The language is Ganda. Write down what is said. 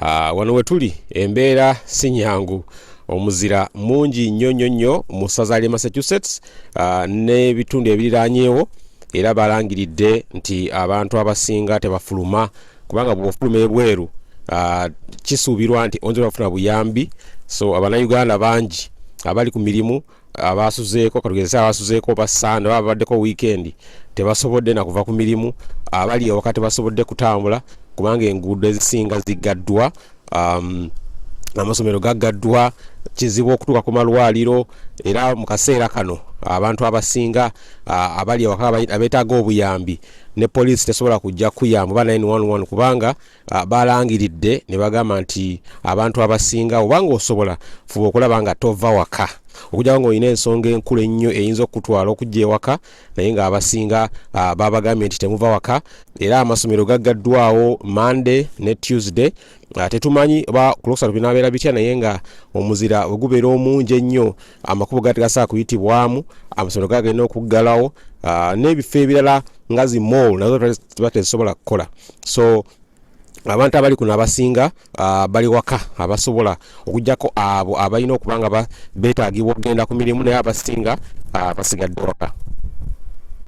Wano we tuli embeera si nyangu, omuzira mungi nnyo nnyo nnyo mu ssaza ly'e Massachusetts n'ebitundu ebiriraanyeewo, era balangiridde nti abantu abasinga tebafuluma kubanga bw'ofuluma ebweru kisuubirwa nti oyinza obutafuna buyambi. So Abannayuganda bangi abali ku mirimu abasuzeeko, katugeze abasuzeeko oba Sande oba ababaddeko weekend, tebasobodde na kuva ku mirimu. Abali ewaka tebasobodde kutambula kubanga enguudo ezisinga ziggaddwa, amasomero gaggaddwa, kizibu okutuuka ku malwaliro. Era mu kaseera kano abantu abasinga abali ewaka abeetaaga obuyambi, ne poliisi tesobola kujja kuyamba oba 911 kubanga balangiridde ne bagamba nti abantu abasinga, obanga osobola, fuba okulaba nga tova waka okujjako ng'olina ensonga enkulu ennyo eyinza okukutwala okujja ewaka. Naye ng'abasinga babagambye nti temuva waka, era amasomero gaggaddwawo Monday ne Tuesday. Tetumanyi oba ku Lwokusatu binaabeera bitya, naye nga omuzira bwe gubeera omungi ennyo, amakubo ga tegasobola kuyitibwamu, amasomero gagenda okuggalawo, n'ebifo ebirala nga zi mall nazo ziba tezisobola kukola. So abantu abali kuno abasinga bali waka, abasobola, okuggyako abo abalina okuba nga beetaagibwa okugenda ku mirimu, naye abasinga basigadde waka.